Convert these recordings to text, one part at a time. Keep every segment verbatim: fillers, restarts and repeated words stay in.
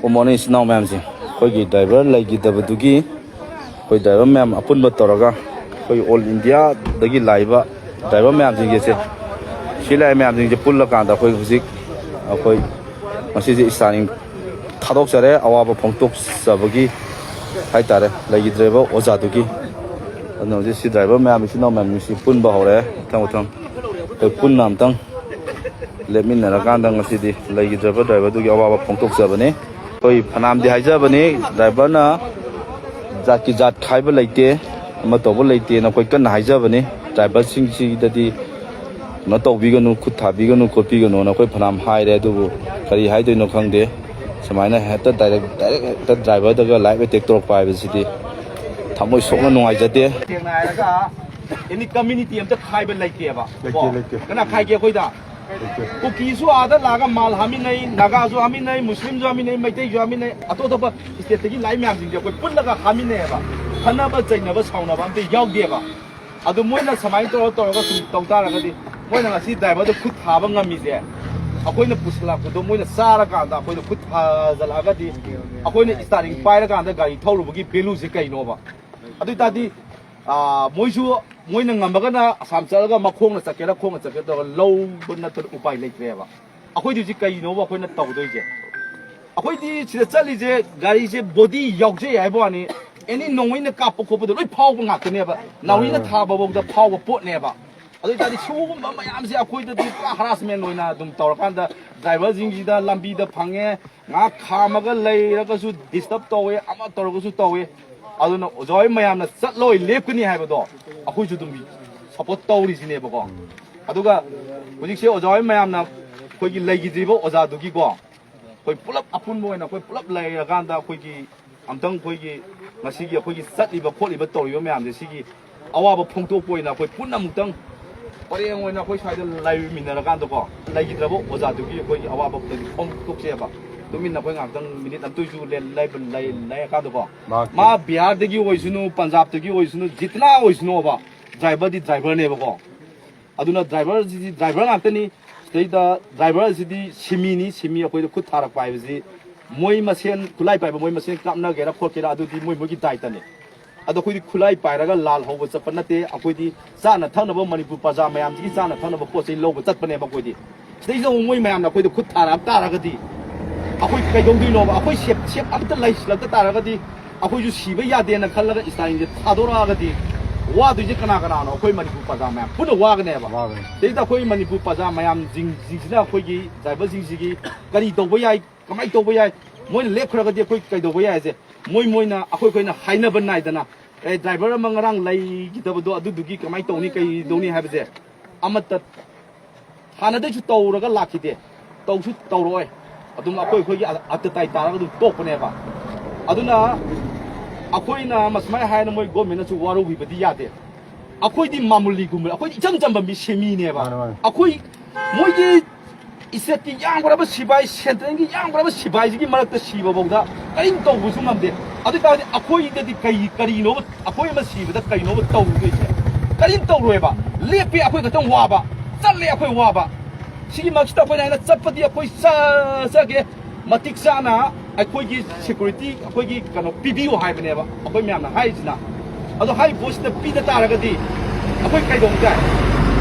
Good morning, ꯏꯆꯤꯟ ꯏꯅꯥꯎ ꯃꯌꯥꯝꯁꯦ꯫ ꯑꯩꯈꯣꯏꯒꯤ ꯗ꯭ꯔꯥꯏꯚꯔ ꯂꯩꯈꯤꯗꯕꯗꯨꯒꯤ ꯑꯩꯈꯣꯏ ꯗ꯭ꯔꯥꯏꯚꯔ ꯃꯌꯥꯝ ꯑꯄꯨꯟꯕ ꯇꯧꯔꯒ ꯑꯩꯈꯣꯏ ꯑꯣꯜ ꯏꯟꯗꯤꯌꯥꯗꯒꯤ ꯂꯥꯛꯏꯕ ꯗ꯭ꯔꯥꯏꯚꯔ ꯃꯌꯥꯝꯁꯤꯡꯁꯦ, ꯁꯤ ꯂꯥꯛꯏ ꯃꯌꯥꯝꯁꯤꯡꯁꯦ ꯄꯨꯜꯂꯀꯥꯟꯗ ꯑꯩꯈꯣꯏ ꯍꯧꯖꯤꯛ ꯑꯩꯈꯣꯏ ꯉꯁꯤꯁꯦ ꯏꯁꯇꯥꯔꯅꯤꯡ ꯊꯥꯗꯣꯛꯆꯔꯦ, ꯑꯋꯥꯕ ꯐꯣꯡꯗꯣꯛꯆꯕꯒꯤ ꯍꯥꯏꯇꯥꯔꯦ, ꯂꯩꯈꯤꯗ꯭ꯔꯤꯕ ꯑꯣꯖꯥꯗꯨꯒꯤ꯫ ꯑꯗꯨꯅ ꯍꯧꯖꯤꯛ ꯁꯤ ꯗ꯭ꯔꯥꯏꯚꯔ ꯃꯌꯥꯝ, ꯏꯆꯤꯟ ꯏꯅꯥꯎ ꯃꯌꯥꯝꯁꯤ ꯄꯨꯟꯕ ꯍꯧꯔꯦ꯫ ꯃꯊꯪ ꯃꯊꯪ ꯑꯩꯈꯣꯏ ꯄꯨꯟꯅ ꯑꯝꯇꯪ ꯂꯦꯞꯃꯤꯟꯅꯔꯀꯥꯟꯗ ꯉꯁꯤꯗꯤ ꯂꯩꯈꯤꯗ꯭ꯔꯕ ꯗ꯭ꯔꯥꯏꯚꯔꯗꯨꯒꯤ ꯑꯋꯥꯕ ꯐꯣꯡꯗꯣꯛꯆꯕꯅꯤ꯫ ꯑꯩꯈꯣꯏ ꯐꯅꯌꯥꯝꯗꯤ ꯍꯥꯏꯖꯕꯅꯤ, ꯗ꯭ꯔꯥꯏꯚꯔꯅ ꯖꯥꯠꯀꯤ ꯖꯥꯠ ꯈꯥꯏꯕ ꯂꯩꯇꯦ, ꯑꯃ ꯇꯧꯕ ꯂꯩꯇꯦꯅ ꯑꯩꯈꯣꯏ ꯀꯟꯅ ꯍꯥꯏꯖꯕꯅꯤ꯫ ꯗ꯭ꯔꯥꯏꯚꯔꯁꯤꯡꯁꯤꯗꯗꯤ ꯀꯩꯅꯣ ꯇꯧꯕꯤꯒꯅꯨ, ꯈꯨꯠ ꯊꯥꯕꯤꯒꯅꯨ ꯈꯣꯠꯄꯤꯒꯅꯨꯅ ꯑꯩꯈꯣꯏ ꯐꯅꯌꯥꯝ ꯍꯥꯏꯔꯦ, ꯑꯗꯨꯕꯨ ꯀꯔꯤ ꯍꯥꯏꯗꯣꯏꯅꯣ ꯈꯪꯗꯦ꯫ ꯁꯨꯃꯥꯏꯅ ꯍꯦꯛꯇ ꯗꯥꯏꯔꯦꯛ, ꯗꯥꯏꯔꯦꯛ ꯍꯦꯛꯇ ꯗ꯭ꯔꯥꯏꯚꯔꯗꯒ ꯂꯥꯏꯐ ꯑꯦꯇꯦꯛ ꯇꯧꯔꯛꯄ ꯍꯥꯏꯕꯁꯤꯗꯤ ꯊꯃꯣꯏ ꯁꯣꯛꯅ ꯅꯨꯡꯉꯥꯏꯖꯗꯦ꯫ ꯁꯦꯡꯅ ꯍꯥꯏꯔꯒ, ꯑꯦꯅꯤ ꯀꯝꯃ꯭ꯌꯨꯅꯤꯇꯤ ꯑꯝꯇ ꯈꯥꯏꯕ ꯂꯩꯇꯦꯕ꯫ ꯂꯩꯇꯦ, ꯀꯣ? ꯂꯩꯇꯦ꯫ ꯀꯅꯥ ꯈꯥꯏꯒꯦ ꯑꯩꯈꯣꯏꯗ? ꯂꯩꯇꯦ꯫ ꯀꯨꯀꯤꯁꯨ ꯑꯥꯗ ꯂꯥꯛꯑꯒ ꯃꯥꯜ ꯍꯥꯞꯃꯤꯟꯅꯩ, ꯅꯥꯒꯥꯁꯨ ꯍꯥꯞꯃꯤꯟꯅꯩ, ꯃꯨꯁꯂꯤꯝꯁꯨ ꯍꯥꯞꯃꯤꯟꯅꯩ, ꯃꯩꯇꯩꯁꯨ ꯍꯥꯞꯃꯤꯟꯅꯩ, ꯑꯇꯣꯞ ꯑꯇꯣꯞꯄ ꯁ꯭ꯇꯦꯠꯇꯒꯤ ꯂꯥꯛꯏ ꯃꯌꯥꯝꯁꯤꯡꯁꯦ ꯑꯩꯈꯣꯏ ꯄꯨꯜꯂꯒ ꯍꯥꯞꯃꯤꯟꯅꯩꯌꯦꯕ꯫ ꯈꯠꯅꯕ ꯆꯩꯅꯕ ꯁꯥꯎꯅꯕ ꯑꯝꯇ ꯌꯥꯎꯗꯦꯕ꯫ ꯑꯗꯨ ꯃꯣꯏꯅ ꯁꯨꯃꯥꯏꯅ ꯇꯧꯔ ꯇꯧꯔꯒ ꯁꯨꯝ ꯇꯧ ꯇꯥꯔꯒꯗꯤ, ꯃꯣꯏꯅ ꯉꯁꯤ ꯗ꯭ꯔꯥꯏꯚꯔꯗꯣ ꯈꯨꯠ ꯊꯥꯕ ꯉꯝꯃꯤꯁꯦ, ꯑꯩꯈꯣꯏꯅ ꯄꯨꯁꯤꯜꯂꯛꯄꯗꯣ ꯃꯣꯏꯅ ꯆꯥꯔꯀꯥꯟꯗ ꯑꯩꯈꯣꯏꯗ ꯈꯨꯠ ꯊꯥꯖꯜꯂꯛꯑꯒꯗꯤ, ꯑꯩꯈꯣꯏꯅ ꯏꯁꯇꯥꯔꯤꯡ ꯄꯥꯏꯔꯀꯥꯟꯗ ꯒꯥꯔꯤ ꯊꯧꯔꯨꯕꯒꯤ ꯚꯦꯂꯨꯁꯦ ꯀꯩꯅꯣꯕ? ꯑꯗꯨ ꯑꯣꯏꯇꯥꯔꯗꯤ, ꯑꯥ, ꯃꯣꯏꯁꯨ, ꯃꯣꯏꯅ ꯉꯝꯃꯒꯅ ꯑꯁꯥꯝ ꯆꯠꯂꯒ ꯃꯈꯣꯡꯅ ꯆꯠꯀꯦꯔꯥ ꯈꯣꯡꯅ ꯆꯠꯀꯦꯔꯥ ꯇꯧꯔꯒ ꯂꯧꯕ ꯅꯠꯇꯅ ꯎꯄꯥꯏ ꯂꯩꯇ꯭ꯔꯦꯕ꯫ ꯑꯩꯈꯣꯏꯗꯤ ꯍꯧꯖꯤꯛ ꯀꯩꯅꯣꯕ ꯑꯩꯈꯣꯏꯅ ꯇꯧꯗꯣꯏꯁꯦ? ꯑꯩꯈꯣꯏꯗꯤ ꯁꯤꯗ ꯆꯠꯂꯤꯁꯦ ꯒꯥꯔꯤꯁꯦ ꯕꯣꯗꯤ ꯌꯥꯎꯖꯩ ꯍꯥꯏꯕ ꯋꯥꯅꯤ, ꯑꯦꯅꯤ ꯅꯣꯡꯃꯩꯅ ꯀꯥꯞꯄ ꯈꯣꯠꯄꯗꯣ ꯂꯣꯏ ꯐꯥꯎꯕ ꯉꯥꯛꯇꯅꯦꯕ, ꯅꯥꯎꯔꯤꯅ ꯊꯥꯕ ꯐꯥꯎꯗ ꯐꯥꯎꯕ ꯄꯣꯠꯅꯦꯕ꯫ ꯑꯗꯨ ꯑꯣꯏꯇꯥꯔꯗꯤ ꯁꯤꯒꯨꯝꯕ ꯃꯌꯥꯝꯁꯦ ꯑꯩꯈꯣꯏꯗꯗꯤ ꯄꯨꯔꯥ ꯍꯔꯥꯁꯃꯦꯟ ꯑꯣꯏꯅ ꯑꯗꯨꯝ ꯇꯧꯔꯀꯥꯟꯗ, ꯗ꯭ꯔꯥꯏꯚꯔꯁꯤꯡꯁꯤꯗ ꯂꯝꯕꯤꯗ ꯐꯪꯉꯦ, ꯉꯥꯏꯍꯥꯛ ꯈꯥꯝꯃꯒ ꯂꯩꯔꯒꯁꯨ ꯗꯤꯁꯇꯔꯕ ꯇꯧꯋꯦ, ꯑꯃ ꯇꯧꯔꯒꯁꯨ ꯇꯧꯋꯦ꯫ ꯑꯗꯨꯅ ꯑꯣꯖꯥ ꯍꯣꯏ ꯃꯌꯥꯝꯅ ꯆꯠꯂꯣꯏ ꯂꯦꯞꯀꯅꯤ ꯍꯥꯏꯕꯗꯣ ꯑꯩꯈꯣꯏꯁꯨ ꯑꯗꯨꯝ ꯁꯞꯄꯣꯔꯠ ꯇꯧꯔꯤꯁꯤꯅꯦꯕꯀꯣ꯫ ꯑꯗꯨꯒ ꯍꯧꯖꯤꯛꯁꯦ ꯑꯣꯖꯥ ꯍꯣꯏ ꯃꯌꯥꯝꯅ ꯑꯩꯈꯣꯏꯒꯤ ꯂꯩꯈꯤꯗ꯭ꯔꯤꯕ ꯑꯣꯖꯥꯗꯨꯒꯤꯀꯣ, ꯑꯩꯈꯣꯏ ꯄꯨꯂꯞ ꯑꯄꯨꯟꯕ ꯑꯣꯏꯅ ꯑꯩꯈꯣꯏ ꯄꯨꯂꯞ ꯂꯩꯔꯀꯥꯟꯗ ꯑꯩꯈꯣꯏꯒꯤ ꯑꯝꯇꯪ ꯑꯩꯈꯣꯏꯒꯤ ꯉꯁꯤꯒꯤ ꯑꯩꯈꯣꯏꯒꯤ ꯆꯠꯂꯤꯕ ꯈꯣꯠꯂꯤꯕ ꯇꯧꯔꯤꯕ ꯃꯌꯥꯝꯁꯦ ꯁꯤꯒꯤ ꯑꯋꯥꯕ ꯐꯣꯡꯗꯣꯛꯄ ꯑꯣꯏꯅ ꯑꯩꯈꯣꯏ ꯄꯨꯟꯅ ꯑꯃꯨꯛꯇꯪ ꯄꯔꯦꯡ ꯑꯣꯏꯅ ꯑꯩꯈꯣꯏ ꯁ꯭ꯋꯥꯏꯗ ꯂꯩꯃꯤꯟꯅꯔꯀꯥꯟꯗꯀꯣ, ꯂꯩꯈꯤꯗ꯭ꯔꯕ ꯑꯣꯖꯥꯗꯨꯒꯤ ꯑꯩꯈꯣꯏꯒꯤ ꯑꯋꯥꯕ ꯐꯣꯡꯗꯣꯛꯆꯩꯕ꯫ ꯇꯨꯃꯤꯟꯅ ꯑꯩꯈꯣꯏ ꯉꯥꯏꯍꯥꯛꯇꯪ ꯃꯤꯅꯤꯠ ꯑꯝꯇꯁꯨ ꯂꯩ-, ꯂꯩ-, ꯂꯩꯔꯀꯥꯟꯗꯀꯣ, ꯃꯍꯥꯛꯀꯤ ꯃꯥ ꯕꯤꯍꯥꯔꯗꯒꯤ ꯑꯣꯏꯁꯅꯨ, ꯄꯟꯖꯥꯕꯇꯒꯤ ꯑꯣꯏꯁꯅꯨ, ꯖꯤꯇꯅ ꯑꯣꯏꯁꯅꯨꯕ, ꯗ꯭ꯔꯥꯏꯚꯔꯗꯤ ꯗ꯭ꯔꯥꯏꯚꯔꯅꯦꯕꯀꯣ꯫ ꯑꯗꯨꯅ ꯗ꯭ꯔꯥꯏꯚꯔꯁꯤꯗꯤ ꯗ꯭ꯔꯥꯏꯚꯔ ꯉꯥꯛꯇꯅꯤ꯫ ꯁꯤꯗꯩꯗ ꯗ꯭ꯔꯥꯏꯚꯔꯁꯤꯗꯤ ꯁꯤꯃꯤꯅꯤ, ꯁꯤꯃꯤ ꯑꯩꯈꯣꯏꯗ ꯈꯨꯠ ꯊꯥꯔꯛꯄ ꯍꯥꯏꯕꯁꯤ ꯃꯣꯏ ꯃꯁꯦꯟ, ꯈꯨꯠꯂꯥꯏ ꯄꯥꯏꯕ ꯃꯣꯏ ꯃꯁꯦꯟ ꯀꯥꯞꯅꯒꯦꯔꯥ ꯈꯣꯠꯀꯦꯔꯥ, ꯑꯗꯨꯗꯤ ꯃꯣꯏ ꯃꯣꯏꯒꯤ ꯗꯥꯏꯇꯅꯤ꯫ ꯑꯗꯣ ꯑꯩꯈꯣꯏꯗꯤ ꯈꯨꯠꯂꯥꯏ ꯄꯥꯏꯔꯒ ꯂꯥꯜ ꯍꯧꯕ ꯆꯠꯄ ꯅꯠꯇꯦ꯫ ꯑꯩꯈꯣꯏꯗꯤ ꯆꯥꯅ ꯊꯛꯅꯕ, ꯃꯅꯤꯄꯨꯔ ꯄ꯭ꯔꯖꯥ ꯃꯌꯥꯝꯁꯤꯒꯤ ꯆꯥꯅ ꯊꯛꯅꯕ ꯄꯣꯠ ꯆꯩ ꯂꯧꯕ ꯆꯠꯄꯅꯦꯕ ꯑꯩꯈꯣꯏꯗꯤ꯫ ꯁꯤꯗꯩꯁꯤꯗ ꯑꯃꯨꯛ ꯃꯣꯏ ꯃꯌꯥꯝꯅ ꯑꯩꯈꯣꯏꯗ ꯈꯨꯠ ꯊꯥꯔꯛ ꯇꯥꯔꯒꯗꯤ ꯑꯩꯈꯣꯏ ꯀꯩꯗꯧꯗꯣꯏꯅꯣꯕ? ꯑꯩꯈꯣꯏ ꯁꯦꯞ, ꯁꯦꯞ ꯑꯝꯇ ꯂꯩꯁꯤꯜꯂꯛꯇ ꯇꯥꯔꯒꯗꯤ, ꯑꯩꯈꯣꯏꯁꯨ ꯁꯤꯕ ꯌꯥꯗꯦꯅ ꯈꯜꯂꯒ ꯏꯁꯇꯥꯂꯤꯟꯁꯦ ꯊꯥꯗꯣꯔꯛꯑꯒꯗꯤ, ꯋꯥꯗꯣꯏꯁꯦ ꯀꯅꯥ ꯀꯅꯥꯅꯣ? ꯑꯩꯈꯣꯏ ꯃꯅꯤꯄꯨꯔ ꯄ꯭ꯔꯖꯥ ꯃꯌꯥꯝ ꯄꯨꯟꯅ ꯋꯥꯒꯅꯦꯕ꯫ ꯋꯥꯒꯅꯤ꯫ ꯁꯤꯗꯩꯗ ꯑꯩꯈꯣꯏ ꯃꯅꯤꯄꯨꯔ ꯄ꯭ꯔꯖꯥ ꯃꯌꯥꯝꯁꯤꯡꯁꯤꯅ ꯑꯩꯈꯣꯏꯒꯤ ꯗ꯭ꯔꯥꯏꯚꯔꯁꯤꯡꯁꯤꯒꯤ ꯀꯔꯤ ꯇꯧꯕ ꯌꯥꯏ, ꯀꯃꯥꯏꯅ ꯇꯧꯕ ꯌꯥꯏ, ꯃꯣꯏꯅ ꯂꯦꯞꯈ꯭ꯔꯒꯗꯤ ꯑꯩꯈꯣꯏ ꯀꯩꯗꯧꯕ ꯌꯥꯏꯁꯦ, ꯃꯣꯏ ꯃꯣꯏꯅ ꯑꯩꯈꯣꯏ ꯑꯩꯈꯣꯏꯅ ꯍꯥꯏꯅꯕ ꯅꯥꯏꯗꯅ, ꯑꯦ, ꯗ꯭ꯔꯥꯏꯚꯔ ꯑꯃ ꯉꯔꯥꯡ ꯂꯩꯈꯤꯗꯕꯗꯣ, ꯑꯗꯨꯗꯨꯒꯤ ꯀꯃꯥꯏꯅ ꯇꯧꯅꯤ, ꯀꯩ ꯇꯧꯅꯤ ꯍꯥꯏꯕꯁꯦ ꯑꯃꯠꯇ ꯍꯥꯟꯅꯗꯩꯁꯨ ꯇꯧꯔꯒ ꯂꯥꯛꯈꯤꯗꯦ, ꯇꯧꯁꯨ ꯇꯧꯔꯛꯑꯣꯏ꯫ ꯑꯗꯨꯝ ꯑꯩꯈꯣꯏ ꯑꯩꯈꯣꯏꯒꯤ ꯑꯇꯇꯥꯏ ꯇꯥꯔꯒ ꯑꯗꯨꯝ ꯇꯣꯛꯄꯅꯦꯕ꯫ ꯑꯗꯨꯅ ꯑꯩꯈꯣꯏꯅ ꯃꯁꯨꯃꯥꯏꯅ ꯍꯥꯏꯅ ꯃꯣꯏ ꯒꯣꯔꯃꯦꯟꯅꯁꯨ ꯋꯥꯔꯧꯕꯤꯕꯗꯤ ꯌꯥꯗꯦ꯫ ꯑꯩꯈꯣꯏꯗꯤ ꯃꯥꯃꯨꯂꯤꯒꯨꯝꯕ, ꯑꯩꯈꯣꯏꯗꯤ ꯏꯆꯝ ꯆꯝꯕ ꯃꯤ, ꯁꯦꯃꯤꯅꯦꯕ꯫ ꯃꯥꯅꯦ, ꯃꯥꯅꯦ꯫ ꯑꯩꯈꯣꯏ ꯃꯣꯏꯒꯤ ꯏꯁꯇꯦꯠꯀꯤ ꯌꯥꯝꯈ꯭ꯔꯕ ꯁꯤꯐꯥꯏ, ꯁꯦꯟꯇ꯭ꯔꯦꯜꯒꯤ ꯌꯥꯝꯈ꯭ꯔꯕ ꯁꯤꯐꯥꯏꯁꯤꯒꯤ ꯃꯔꯛꯇ ꯁꯤꯕ ꯐꯥꯎꯗ ꯀꯔꯤꯝ ꯇꯧꯕꯁꯨ ꯉꯝꯗꯦ꯫ ꯑꯗꯨ ꯇꯥꯔꯗꯤ ꯑꯩꯈꯣꯏꯗꯗꯤ ꯀꯩ, ꯀꯔꯤꯅꯣꯕ, ꯑꯩꯈꯣꯏ ꯑꯃ ꯁꯤꯕꯗ ꯀꯩꯅꯣꯕ ꯇꯧꯔꯨꯗꯣꯏꯁꯦ? ꯀꯔꯤꯝ ꯇꯧꯔꯣꯏꯕ꯫ ꯂꯦꯞꯄꯦ ꯑꯩꯈꯣꯏ ꯈꯛꯇꯪ ꯋꯥꯕ, ꯆꯠꯂꯦ ꯑꯩꯈꯣꯏ ꯋꯥꯕ꯫ ꯁꯤꯒꯤ ꯃꯔꯛꯁꯤꯗ ꯑꯩꯈꯣꯏꯅ ꯍꯥꯏꯅ ꯆꯠꯄꯗꯤ ꯑꯩꯈꯣꯏ ꯆꯠꯆꯒꯦ, ꯃꯇꯤꯛ ꯆꯥꯅ ꯑꯩꯈꯣꯏꯒꯤ ꯁꯦꯀ꯭ꯌꯨꯔꯤꯇꯤ ꯑꯩꯈꯣꯏꯒꯤ ꯀꯩꯅꯣ ꯄꯤꯕꯤꯌꯨ ꯍꯥꯏꯕꯅꯦꯕ ꯑꯩꯈꯣꯏ ꯃꯌꯥꯝꯅ ꯍꯥꯏꯔꯤꯁꯤꯅ꯫ ꯑꯗꯣ ꯍꯥꯏꯔꯤꯕ ꯄꯣꯠꯁꯤꯗ ꯄꯤꯗ ꯇꯥꯔꯒꯗꯤ ꯑꯩꯈꯣꯏ ꯀꯩꯗꯧꯕ ꯇꯥꯏ?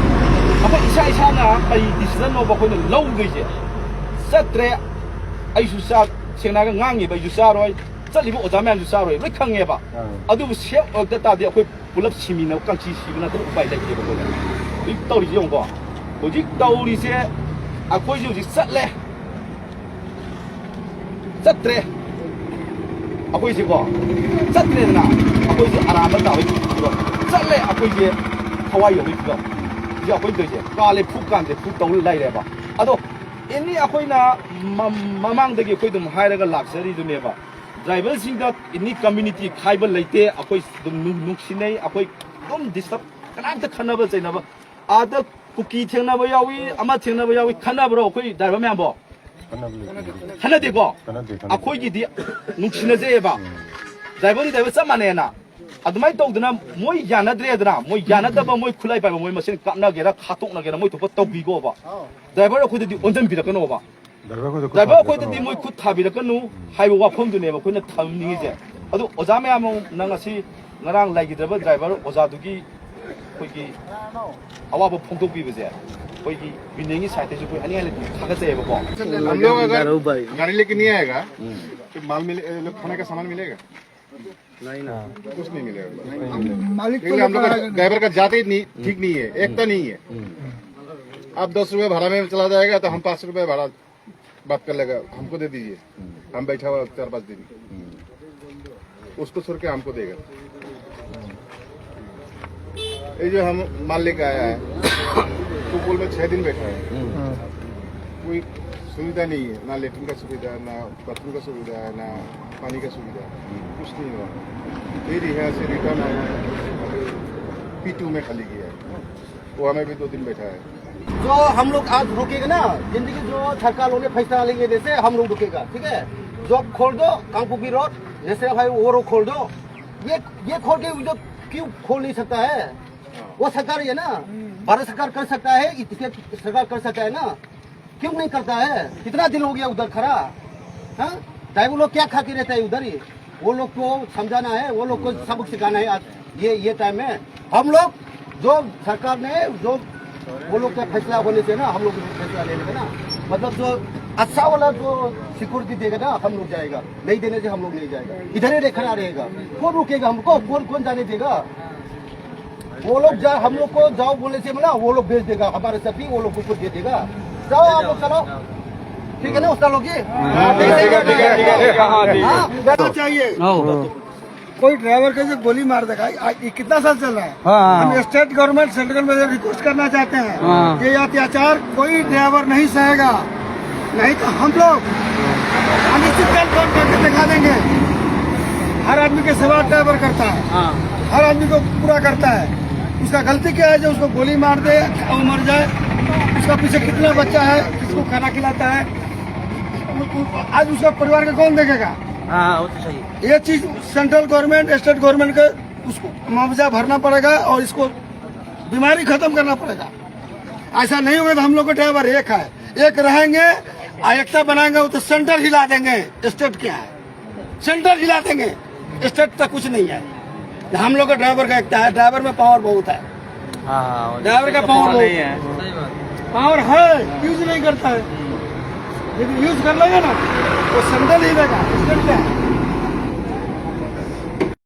ꯑꯩꯈꯣꯏ ꯏꯁꯥ ꯏꯁꯥꯅ ꯀꯔꯤ ꯗꯤꯁꯤꯖꯟꯅꯣꯕ ꯑꯩꯈꯣꯏꯅ ꯂꯧꯗꯣꯏꯁꯦ? ꯆꯠꯇ꯭ꯔꯦ, ꯑꯩꯁꯨ ꯆꯥ-, ꯁꯦꯡꯅ ꯍꯥꯏꯔꯒ ꯉꯥꯡꯉꯤꯕ ꯑꯩꯁꯨ ꯆꯥꯔꯣꯏ, ꯆꯠꯂꯤꯕ ꯑꯣꯖꯥ ꯃꯌꯥꯝꯁꯨ ꯆꯥꯔꯣꯏ, ꯂꯣꯏ ꯈꯪꯉꯦꯕ꯫ ꯑꯥ꯫ ꯑꯗꯨꯕꯨ ꯁꯦꯞ ꯑꯣꯏꯔꯛꯇ ꯇꯥꯔꯗꯤ ꯑꯩꯈꯣꯏ ꯄꯨꯂꯞ ꯁꯤꯃꯤꯟꯅꯕ, ꯀꯥꯡꯁꯤ ꯁꯤꯕ ꯅꯠꯇꯅ ꯎꯄꯥꯏ ꯂꯩꯇꯦꯕ ꯑꯩꯈꯣꯏꯗ꯫ ꯍꯧꯖꯤꯛ ꯇꯧꯔꯤꯁꯤ ꯌꯦꯡꯉꯨꯀꯣ, ꯍꯧꯖꯤꯛ ꯇꯧꯔꯤꯁꯦ ꯑꯩꯈꯣꯏꯁꯦ ꯍꯧꯖꯤꯛ ꯆꯠꯂꯦ, ꯆꯠꯇ꯭ꯔꯦ꯫ ꯑꯩꯈꯣꯏꯁꯦꯀꯣ, ꯆꯠꯇ꯭ꯔꯦꯗꯅ, ꯑꯩꯈꯣꯏꯁꯦ ꯑꯔꯥꯟꯕ ꯇꯥꯕꯒꯤ ꯐꯤꯕꯝ, ꯆꯠꯂꯦ, ꯑꯩꯈꯣꯏꯁꯦ ꯊꯋꯥꯏ ꯌꯧꯕꯒꯤ ꯐꯤꯕꯝ꯫ ꯁꯤꯁꯦ ꯑꯩꯈꯣꯏꯅ ꯇꯧꯔꯤꯁꯦ, ꯀꯥꯜꯂꯦ ꯐꯨ, ꯀꯥꯟꯗꯦ ꯐꯨ ꯇꯧ ꯂꯩꯔꯦꯕ꯫ ꯑꯗꯣ ꯑꯦꯅꯤ ꯑꯩꯈꯣꯏꯅ ꯃ-, ꯃꯃꯥꯡꯗꯒꯤ ꯑꯩꯈꯣꯏ ꯑꯗꯨꯝ ꯍꯥꯏꯔꯒ ꯂꯥꯛꯆꯔꯤꯗꯨꯅꯦꯕ, ꯗ꯭ꯔꯥꯏꯚꯔꯁꯤꯡꯗ ꯑꯦꯅꯤ ꯀꯝꯃ꯭ꯌꯨꯅꯤꯇꯤ ꯈꯥꯏꯕ ꯂꯩꯇꯦ꯫ ꯑꯩꯈꯣꯏ ꯑꯗꯨꯝ ꯅꯨꯡ-, ꯅꯨꯡꯁꯤꯅꯩ꯫ ꯑꯩꯈꯣꯏ ꯑꯗꯨꯝ ꯗꯤꯁꯇꯔꯕ, ꯀꯅꯥꯝꯇ ꯈꯠꯅꯕ ꯆꯩꯅꯕ, ꯑꯥꯗ ꯀꯨꯀꯤ ꯊꯦꯡꯅꯕ ꯌꯥꯎꯏ, ꯑꯃ ꯊꯦꯡꯅꯕ ꯌꯥꯎꯏ꯫ ꯈꯟꯅꯕ꯭ꯔꯣ ꯑꯩꯈꯣꯏ ꯗ꯭ꯔꯥꯏꯚꯔ ꯃꯌꯥꯝꯕꯣ? ꯈꯟꯅꯕ ꯂꯩꯇꯦ꯫ ꯈꯟꯅꯗꯦꯀꯣ? ꯈꯟꯅꯗꯦ, ꯈꯟꯅꯗꯦ꯫ ꯑꯩꯈꯣꯏꯒꯤꯗꯤ ꯅꯨꯡꯁꯤꯅꯖꯩꯑꯕ꯫ ꯎꯝ꯫ ꯗ꯭ꯔꯥꯏꯚꯔꯗꯤ ꯗ꯭ꯔꯥꯏꯚꯔ ꯆꯞ ꯃꯥꯟꯅꯩꯅ꯫ ꯑꯗꯨꯃꯥꯏꯅ ꯇꯧꯗꯅ ꯃꯣꯏ ꯌꯥꯅꯗ꯭ꯔꯦꯗꯅ, ꯃꯣꯏ ꯌꯥꯅꯗꯕ, ꯃꯣꯏ ꯈꯨꯠꯂꯥꯏ ꯄꯥꯏꯕ ꯃꯣꯏ ꯃꯁꯦꯟ ꯀꯥꯞꯅꯒꯦꯔꯥ, ꯈꯥꯇꯣꯛꯅꯒꯦꯔꯥ, ꯃꯣꯏ ꯊꯣꯛꯄ ꯇꯧꯕꯤꯈꯣꯕ꯫ ꯗ꯭ꯔꯥꯏꯚꯔ ꯑꯩꯈꯣꯏꯗꯗꯤ ꯑꯣꯟꯁꯤꯟꯕꯤꯔꯛꯀꯅꯣꯕ꯫ ꯗ꯭ꯔꯥꯏꯚꯔ ꯑꯩꯈꯣꯏꯗ ꯈꯨꯠ ꯗ꯭ꯔꯥꯏꯚꯔ ꯑꯩꯈꯣꯏꯗꯗꯤ ꯊꯥꯕꯤꯔꯛꯀꯅꯨ꯫ ꯃꯣꯏ ꯈꯨꯠ ꯊꯥꯕꯤꯔꯛꯀꯅꯨ ꯍꯥꯏꯕ ꯋꯥꯐꯝꯗꯨꯅꯦꯕ ꯑꯩꯈꯣꯏꯅ ꯊꯝꯅꯤꯡꯉꯤꯁꯦ꯫ ꯑꯗꯨ ꯑꯣꯖꯥ ꯃꯌꯥꯝ ꯑꯃ, ꯅꯪ ꯉꯁꯤ, ꯉꯔꯥꯡ ꯂꯩꯈꯤꯗ꯭ꯔꯕ ꯗ꯭ꯔꯥꯏꯚꯔ ꯑꯣꯖꯥꯗꯨꯒꯤ ꯑꯩꯈꯣꯏꯒꯤ ꯑꯋꯥꯕ ꯐꯣꯡꯗꯣꯛꯄꯤꯕꯁꯦ ꯑꯩꯈꯣꯏꯒꯤ ꯌꯨꯅꯤꯌꯟꯒꯤ ꯁꯥꯏꯠꯇꯁꯨ ꯑꯩꯈꯣꯏ ꯑꯅꯤꯡ ꯍꯥꯏ ꯂꯩꯇꯅ ꯊꯥꯒꯠꯆꯩꯑꯕꯀꯣ꯫ हम लोग अगर गाड़ी लेके नहीं आएगा, तो माल मिले, खाने का सामान मिलेगा? कुछ नहीं मिलेगा। मालिक को क्योंकि हम लोग का लेकर ड्राइवर का जाते ही नहीं, ठीक नहीं है, एकता नहीं है। आप दस रुपए भाड़ा में चला जाएगा तो हम पाँच रुपए भाड़ा बात कर लेगा, हमको दे दीजिए, हम बैठा हुआ चार पाँच दिन, उसको छोड़ के हमको देगा। ये जो हम माल लेके आया है, सुपौल में छह दिन बैठा है, कोई सुविधा नहीं है, ना लेटरिन का सुविधा, ना बाथरूम का सुविधा है, ना पानी का सुविधा है, कुछ नहीं हुआ। फिर यहाँ से रिटर्न आया है, पी टू में खाली किया है, वो हमें भी दो दिन बैठा है। जो हम लोग आज रुकेगा ना, जिंदगी जो सरकार लोग ने फैसला लेंगे, जैसे हम लोग रुकेगा, ठीक है। जो खोल दो, कांगपुपी रोड, जैसे भाई वो रोड खोल दो, ये ये खोल के उधर क्यों खोल नहीं सकता है? वो सरकार है ना, भारत सरकार कर सकता है, इसे सरकार कर सकता है ना, क्यों नहीं करता है? कितना दिन हो गया उधर खड़ा, हाँ? ड्राइवर लोग क्या खा के रहता है उधर ही? वो लोग को समझाना है, वो लोग को सबक सिखाना है। आज ये ये टाइम में हम लोग जो सरकार ने जो वो लोग का फैसला होने से ना, हम लोग भी फैसला लेने का ना, मतलब जो अच्छा वाला जो सिक्योरिटी देगा ना, हम लोग जाएगा, नहीं देने से हम लोग नहीं जाएगा, इधर ही खड़ा रहेगा। कौन रुकेगा हमको? कौन कौन जाने देगा? वो लोग जा हम लोग को जाओ बोलने से ना, वो लोग भेज देगा, हमारे साथ भी वो लोग को दे देगा। जाओ आप लोग, चलो, ठीक है ना, उस्ताद लोग जी? ठीक है, ठीक है, ठीक है, ठीक है। हाँ, जाना चाहिए। कोई ड्राइवर को जो गोली मार देगा, आ, ये कितना साल चल रहा है? हाँ। हम स्टेट गवर्नमेंट, सेंट्रल गवर्नमेंट से रिक्वेस्ट करना चाहते हैं, हाँ। ये अत्याचार कोई ड्राइवर नहीं सहेगा, नहीं तो हम लोग अनिश्चितकाल बंद करके दिखा देंगे। हर आदमी की सेवा ड्राइवर करता है, हाँ। हर आदमी को पूरा करता है। उसका गलती क्या है जो उसको गोली मार दे और मर जाए? उसका पीछे कितना बच्चा है, किसको खाना खिलाता है? आज उसका परिवार का कौन देखेगा? हाँ, वो तो सही है। ये चीज सेंट्रल गवर्नमेंट, स्टेट गवर्नमेंट का उसको मुआवजा भरना पड़ेगा और इसको बीमारी खत्म करना पड़ेगा। ऐसा नहीं होगा तो हम लोग के ड्राइवर एक है, एक रहेंगे। आयुक्ता बनाएंगे, वो तो सेंटर हिला देंगे। स्टेट क्या है? सेंटर हिला देंगे। स्टेट तो कुछ नहीं है। हम लोग का ड्राइवर का एकता है, ड्राइवर में पावर बहुत है। हाँ, हाँ। ड्राइवर का पावर बहुत नहीं है। है। पावर है, यूज नहीं करता है, लेकिन यूज कर लेगा ना, वो सेंटर हिलेगा। स्टेट क्या है?